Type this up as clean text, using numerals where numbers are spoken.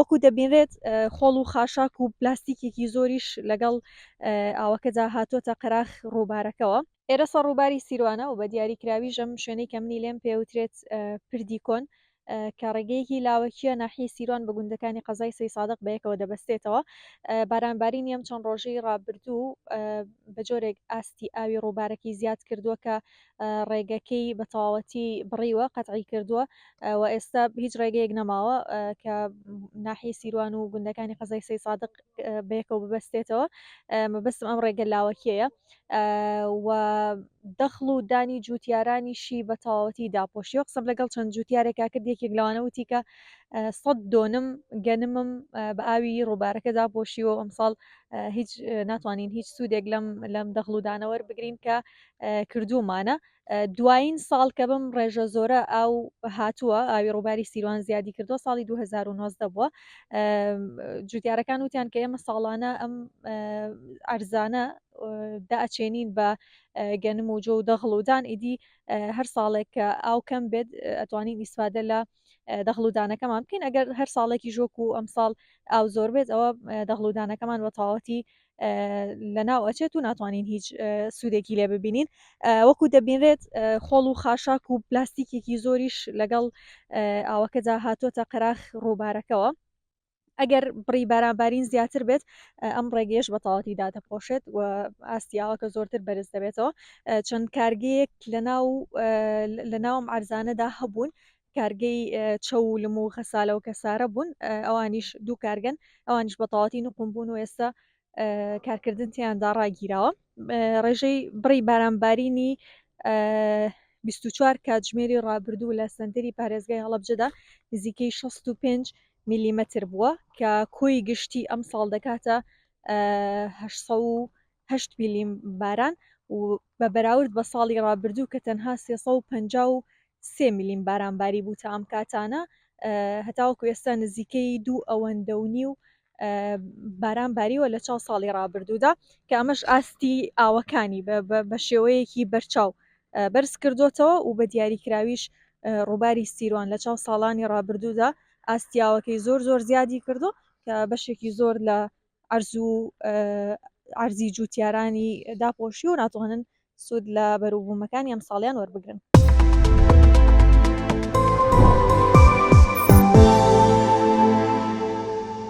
وەکو دەبینرێت خۆڵ و خاشاک و پلاستیکێکی زۆریش لەگەڵ ئاوەکەدا هاتۆتە قەراخ ڕووبارەکەوە. ئێرە سەر ڕووباری سیروانە و بە دیاریکراویش ئەم شوێنەی کە منی لێم پێوترێت پردی کۆن کە ڕێگەیەکی لاوەکییە ناحیەی سیروان بە گوندەکانی قەزای سەیسادق بەیەکەوە دەبەستێتەوە. بارانبارینی ئەم چەند ڕۆژەی ڕابردوو بە جۆرێک ئاستی ئاوی ڕووبارەکەی زیاد کردووە کە ڕێگەکەی بە تەواوەتی بڕیوە، قەتعی کردووە و ئێستا هیچ ڕێگەیەک نەماوە کە ناحیەی سیروان و گوندەکانی قەزای سەیسادق بەیەکەوە ببەستێتەوە. مەبەستم ئەم ڕێگە لاوەکیەیە و دەخڵ و دانی جووتیارانیشی بە تەواوەتی داپۆشیوە. قسەم لەگەڵ چەند جووتیارێکا کرد، یەکێک لەوانە وتی کە 100 دۆنم گەنمم بە ئاوی ڕووبارەکە داپۆشیوە و ئەمساڵ هیچ ناتوانین هیچ سوودێک لەم لەم دەخڵ و دانە وەربگرین کە کردوومانە. دوایین ساڵ کە بەم ڕێژە زۆرە ئاو هاتووە ئاوی ڕووباری سیروان زیادی کردووە ساڵی 2019 بووە جوتیارەکان وتیان کە ئێمە ساڵانە ئەم ئەرزانە دائچێنین بە گەنم و جۆ و دەغڵ و دان ئیدی هەر ساڵێک کە ئاو کەم بێت ئەتوانین ئیسفادە لە دەغڵ و دانەکەمان بکەین ئەگەر هەر ساڵێکی ژۆک و ئەمساڵ ئاو زۆر بێت ئەوە دەغڵ و دانەکەمان بە تەواوەتی لەناو ئەچێت و ناتوانین هیچ سوودێکی لێ ببینین وەکو دەبینرێت خۆڵ و خاشاک و پلاستیکێکی زۆریش لەگەڵ ئاوەکەدا هاتۆتە قەراخ ڕووبارەکەوە ئەگەر بڕی بارانبارین زیاتر بێت ئەم ڕێگەیەش بە تەواوەتی دادەپۆشێت و ئاستی ئاوەکە زۆرتر بەرز دەبێتەوە چەند کارگەیەک لەناو لەناوم عەرزانەدا هەبوون کارگەی چەو و لم و غەسالە و کەسارە بوون ئەوانیش دوو کارگەن ئەوانیش بە تەواوەتی نقوم بوون و ئێستا کارکردن تیاندا ڕاگیراوە ڕێژەی بڕی بارانبارینی 24 کاتژمێری ڕابردوو لە سەنتەری پارێزگای هەڵەبجەدا نزیکەی 65 میلیمەتر بووە کە کۆی گشتی ئەم ساڵ دەکاتە 8 میلیم باران و بە بەراورد بە ساڵی ڕابردوو کە تەنها 353 میلیم باران باری بوو تا ئەم کاتانە هەتاوەکو ئێستا نزیکەی دوو ئەوەندە و نیو باران باریوە لە چاو ساڵی ڕابردوودا کە ئەمەش ئاستی ئاوەکانی بە شێوەیەکی بەرچاو بەرز کردوتەوە و بە دیاریکراویش ڕووباری سیروان لە چاو ساڵانی ڕابردوودا ئاستی ئاوەکەی زۆر زۆر زیادی کردو کە بەشێکی زۆر لە عەرز و عەرزی جووتیارانی داپۆشی و ناتوانن سوود لە بەروبوومەکانی ئەمساڵیان وەربگرن.